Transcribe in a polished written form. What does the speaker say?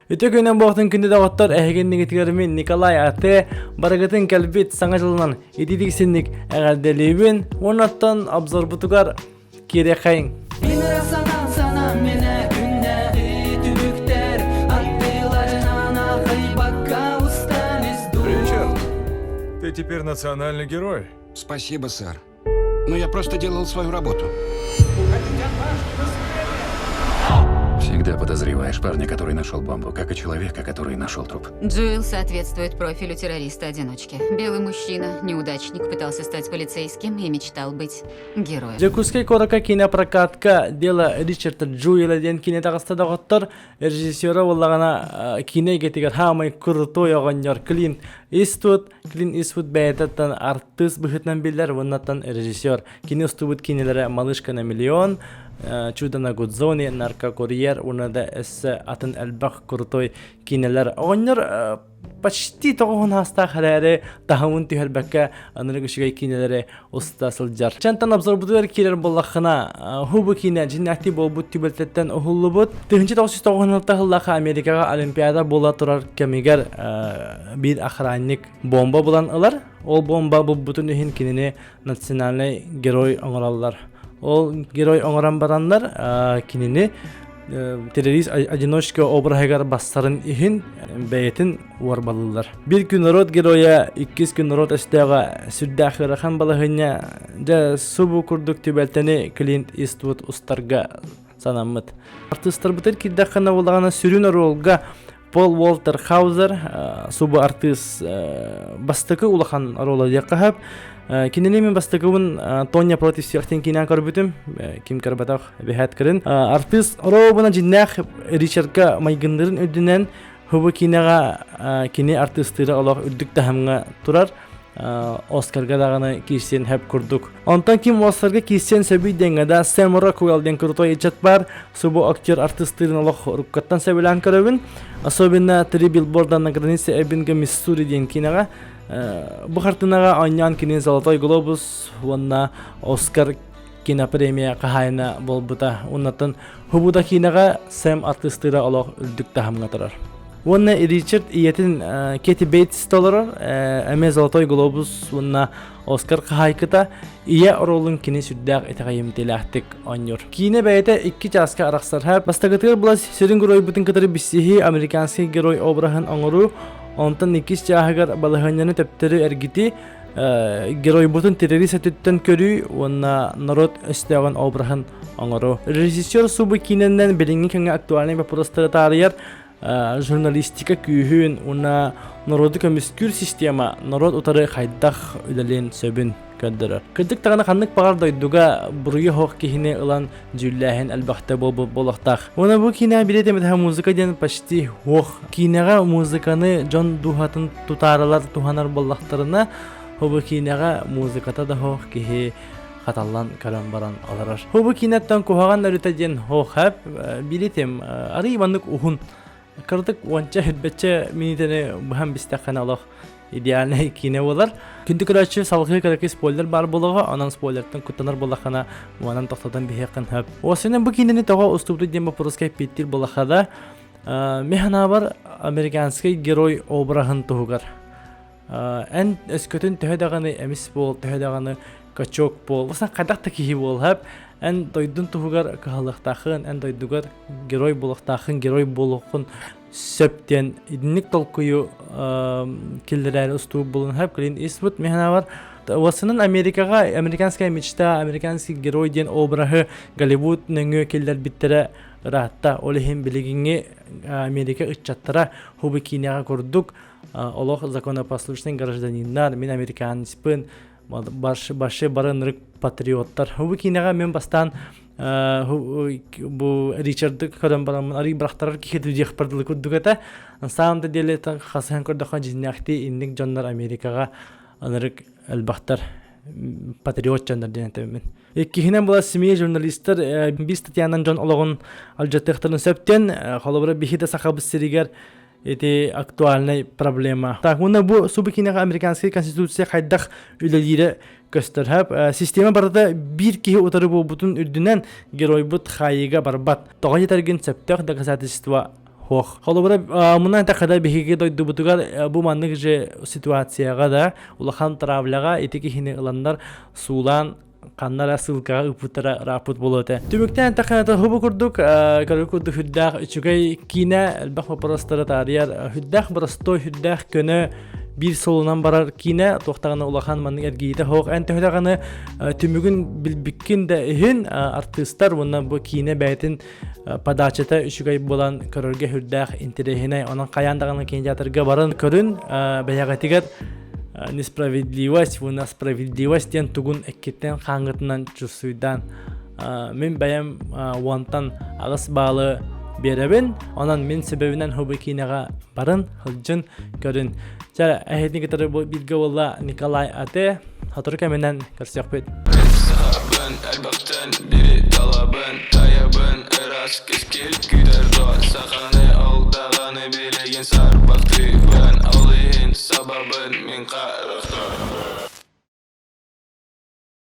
Үтүө күнэн буолтун күндү доҕоттор, эһигиннигитигэр мин Николай Ате барыгытын кэлбит саҥа дьылынан ититик синник эҕэрдэлиибин. Уоннаттан обзорбутугар киириэххэйиҥ. Мин ыра санаам санаам мэнэ күннээҕи түбүктэр аттыларынан аахайбакка устан ис Ричард, ты теперь национальный герой. Спасибо, сэр. Но я просто делал свою работу. Всегда подозреваешь парня, который нашел бомбу, как и человека, который нашел труп. Джоэл соответствует профилю террориста-одиночки. Белый мужчина, неудачник, пытался стать полицейским и мечтал быть героем. Дьокуускай куоракка кинопрокатка «Дело Ричарда Джуэла» диэн киинэ таҕыста доҕоттор. Режиссера буоллаҕына киинэ эйгэтигэр хаамай крутой оҕонньор Клинт Иствуд. Клинт Иствуд бэйэтиттэн артыыс быһыытынан биллэр уоннаттан режиссер. Кини устубут киинэлэрэ «Малышка на миллион», «Чудо на Гудзоне», «Наркокурьер» уонна да өссө атын элбэх крутой киинэлэр. Оҕонньор почти тоҕуһун аастаах эрээри таһымын түһэрбэккэ аныгы үчүгэй киинэлэри уста сылдьар. Чантан обзорбутугар киирэр буоллаххына, хубу киинэ дьиннээхтии буолбут түбэлтэттэн уһуллубут. 1996 сыллаахха Америкаҕа Олимпиада буола турар кэмигэр биир охранник бомба булан ылар. Ол бомба булбутун иһин кинини национальный герой оҥороллор. Ол герой оҥорон бараннар кинини террорист одиночка обраһыгар бассарын иһин бэйэтин уорбалыыллар. Биир күн норуот геройа, иккис күн норуот өстөөҕө сүрдээх ыарахан балаһыанньа дьэ субу курдук түбэлтэни Клинт Иствуд устарга санаммыт. Артыыстарбытыгар киирдэххинэ буоллаҕына сүрүн оруолга Пол Уолтер Хаузер субу артыыс бастакы улахан оруола диэххэ сөп. Кинини мин бастакыбын Тоня против всех диэн киинээн көрбүтүм. Ким көрбөтөх эбэһээт көрүн. Артыыс оруобуна дьиннээх Ричардка майгыннырын үрдүнэн Хубу киинэҕэ кини артыыстыыра олох үрдүк таһымҥа турар. Оскарга даҕаны киирсиэн сөп курдук. Онтон ким Оскарга киирсиэн сөбүй диэҥҥэ да Сэм Роквелл диэн крутой ыччат баар. Субу актер артыыстыырын олох уруккаттан сөбүлээн көрөбүн. Особенно Три билборда на границе Эббинга Миссури диэн киинэҕэ. Бу хартыынаҕа оонньоон кини Золотой глобус уонна Оскар кинопремия хаһаайына буолбута. Уоннаттан Хубуда киинэҕэ Сэм артыыстыыра олох үрдүк таһымҥа турар. Уонна Ричард ийэтин Кэти Бейтс толорор, эмиэ Золотой глобус уонна Оскар хаһаайкыта ийэ оруолун кини сүрдээх итэҕэйимтиэлээхтик оонньуур. Киинэ бэйэтэ икки чааска арахсар. Бастакытыгар былас сүрүн геройбутун кытары билсиһии американский герой обраһын оҥоруу, онтон иккис чааһыгар балаһыанньаны төптөрү эргитии, геройбутун террорист өттүттэн көрүү уонна норуот өстөөҕүн обраһын оҥоруу. Режиссер субу киинэнэн билиҥҥи кэмҥэ актуальнай боппуруостары таарыйар журналистика күүһүн уонна норуоту көмүскүүр система норуот утары хайдах үлэлиэн сөбүн көрдөрөр. Кырдьык даҕаны ханнык баҕар дойдуга буруйу суох киһини ылан дьүүллээһин элбэхтэ буолуохтаах. Уонна бу киинэҕэ билиэтэ музыка диэн почти суох. Киинэҕэ музыканы дьон дууһатын тутаарылар туһанар буоллахтарына, бу киинэҕэ музыката да суох киһи хаталлан көрөн баран олорор. Бу киинэттэн куһаҕан өрүтэ диэн суох эп билитим арый маннык уһун кырдык уонча хүрбэччэ минитэни быһан бистэххинэ олох идеальный киинэ буолар. Күндү көрөөччү салгыы кыракый спойлер баар буолуоҕа, онон спойлертан куттанар буоллаххына уонан тохтотон биһиэххин сөп. Осенен бу киинэни тоҕо устубутуй диэн боппуруоска эппиэттиир буоллахха мин санаабар американский герой обраһын туһугар эн өскөтүн төһө даҕаны эмис буол, төһө даҕаны качок буол, усан хайдах да киһи буол, эн дойдун туһугар кыһаллыахтааххын, эн дойдугар герой буолуохтааххын, герой буолуоххун сөп диэн итинник толкуйу киллэрээри устуу булун сөп. Клин Иствуд мин санаабар уотсанан Америкаҕа американская мечта, американский герой диэн обраһы Голливуд нөҥүө киллэрбиттэрэ ыраатта. Ол иһин билигиҥҥи Америка ыччаттара хубу киинэҕэ курдук олох законопослушный гражданиннар, мин американецпын, башы бары ынырык патриоттар. Бу киинэҕэ мен бастаан бу Ричарды көрөн бараммын арый бырахтарар киһи диэхпэр дылы курдук этэ. На самом деле хасыһан көрдөххө дьиҥнээхтии инник дьоннор Америкаҕа ынырык элбэхтэр патриот дьоннор диэн этэбин. Иккиһинэн була СМИ журналистар биир статьянан дьон олоҕун алдьатыахтарын сөптөн, холобура биһи да сахабыт сиригэр ити актуальнай проблема. Так, уонна бу субу киинэҕэ американскай конституция хайдах үлэлиирэ көстөр. Система барыта биир киһи утары буолбутун үрдүнэн геройбут хаайыыга барбат. Тоҕо диэтэргин сөптөөх доказательство. Хуох. Холобура, мунан эттэххэ биһиги дойдубутугар бу маннык же ситуацияҕа да улахан травляҕа ити киһини ыланнар суулаан ханна эрэ ссылкаҕа ыыппыттара ырааппыт буолуо этэ. Түмүктээн эттэххэ хубу курдук көрөр курдук сүрдээх үчүгэй киинэ элбэх вопростары таарыйар сүрдээх боростуой сүрдээх көнө биир суолунан барар киинэ туох даҕаны улахан маннык эргийиитэ суох эн төһө даҕаны түмүгүн билбиккин да иһин артыыстар уонна бу киинэ бэйэтин подачата үчүгэй буолан көрөргө сүрдээх интэриэһинэй онон хайаан даҕаны кинотеатрга баран көрүн бэйэҕитигэр несправедливость уонна справедливость диэн тугун эккиттэн хааҥҥытынан чувствуйдаан мин бэйэм уонтан аҕыс баалы биэрэбин онон мин себебинэн хубу киинэҕэ барын сылдьын көрүн чэ эһитини кытары бииргэ буолла Николай Ате сотору кэминэн көрсүөхпүт Элбэхтэн бири талабын Тайабын ырас кэскил күүтэр Саханы ол даҕаны билигин сарбахтыыбын Ол иһин.